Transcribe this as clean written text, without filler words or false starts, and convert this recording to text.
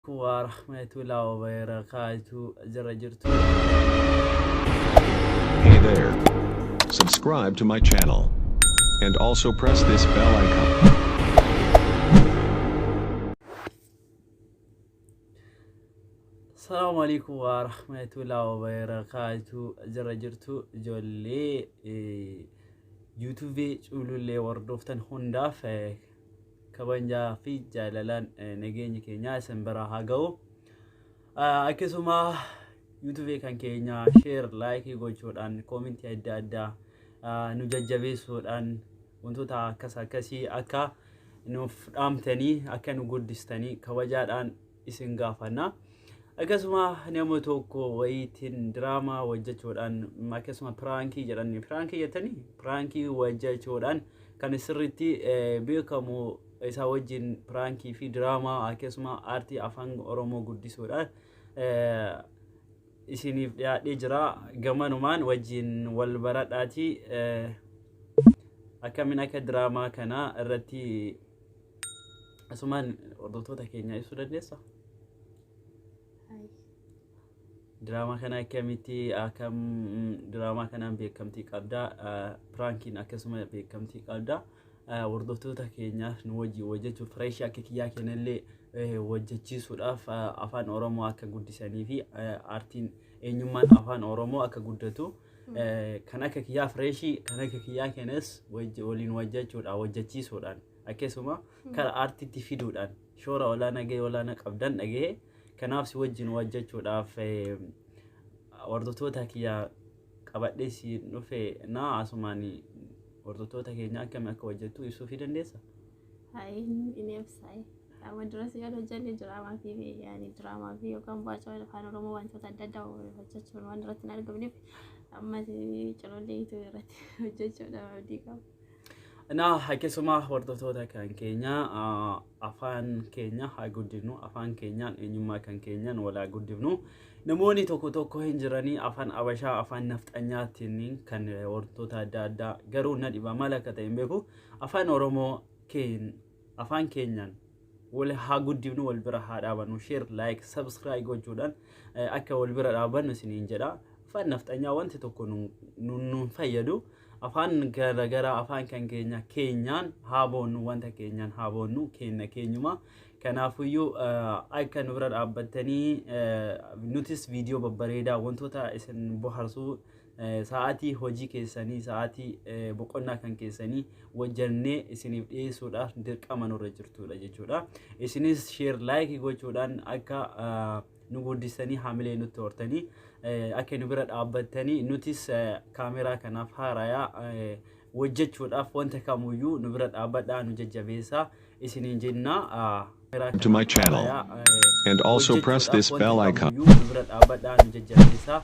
Wa rahmatullahi wa barakatuh jira jirtu. Hey there. Subscribe to my channel. And also press this bell icon. Assalamu alaikum wa rahmatullahi wa barakatuh jira jirtu ijoollee yuutuubii culullee hordoftan hundaaf kabajaa fi jaalalaan nageenyi keenya isin bira haa ga'u. Akkasuma yuutuubii kan keenya share like gochuudhaan, koomentii adda addaa nu jajjabeessuudhaan, wantoota akkas akkasii akka nuuf dhaamtanii, akka nu guddistanii kabajaadhaan isin gaafanna. Akkasuma nama tokko wayiitiin diraamaa hojjechuudhaan, akkasuma piraankii jedhanii, piraankii jettanii, piraankii hojjechuudhaan kan sirriitti beekamu isaa wajjin piraankii fi diraamaa, akkasuma aartii afaan Oromoo guddisuudhaan isiniif dhiyaadhee jira. Gamanumaan wajjin wal baradhaatii akkamiin akka diraamaa kana irratti asumaan hordoftoota keenya ibsuu dandeessa? Diraamaa kana akkamitti, akkam diraamaa kanaan beekamtii qabda, piraankiin akkasuma beekamtii qabda. Hordoftoota keenyaaf nu wajjin hojjechuuf, fireeshii akka kiyyaa kennallee hojjechiisuudhaaf, afaan Oromoo akka guddisanii fi aartiin eenyummaan afaan Oromoo akka guddatu, kan akka kiyyaa fireeshii kan akka kiyyaa kennas waliin hojjechuudhaan, hojjechiisuudhaan, akkasuma karaa aartiitti fiduudhaan shoora olaanaa, gahee olaanaa qabdan dhagahee, kanaaf si wajjin hojjechuudhaaf hordoftoota kiyyaa qabadhee si dhufe. Na asumaan hordoftoota keenya akkamii akka hojjettu ibsuufii dandeessa? Hayi, inni ibsa. Amma duras yoo hojjenne diraamaa fi yaani diraamaa fi yookaan baacoo afaan Oromoo wantoota adda addaa hojjechuun waan irratti hin argamneef, amma colollee irratti hojjechuudhaaf abdii qaba. Na akkasuma hordoftoota kan keenya, afaan keenya haa guddifnu, afaan keenyaan eenyummaa kan keenyaan wal haa guddifnu. Namoonni tokko tokko hin jiranii afaan abashaa, afaan nafxanyaatiin kan wantoota adda addaa, garuu na dhiba, maal akka ta'e hin beeku. Afaan Oromoo keen, afaan keenyaan wal haa guddifnu, wal bira haa dhaabannu, share, like, subscribe gochuudhaan akka wal bira dhaabannu isiniin jedha. Afaan nafxanyaa wanti tokko nun fayyadu. Afaan garaagaraa, afaan kan keenya keenyaan haa boonnu, wanta keenyaan haa boonnu, keenya keenyuma. Kanaafuyyuu akka nu bira dhaabbattanii, nutis viidiyoo babbareedaa, wantoota isin bohaarsuu, sa'aatii hojii keessanii, sa'aatii boqonnaa kan keessanii hojjannee isiniif dhiyeessuudhaaf dirqama nurra jirtudha jechuudha. Isinis share, like gochuudhaan akka nu guddistanii, haamilee nutti hortanii, akka nu bira dhaabbattanii, nutis kaameraa kanaaf haarayaa hojjechuudhaaf wanta kamuyyuu nu bira dhaabbadhaa, nu jajjabeessaa isiniin jenna. To my channel. And also press this bell icon. Nu bira dhaabbadhaa, nu jajjabeessaa.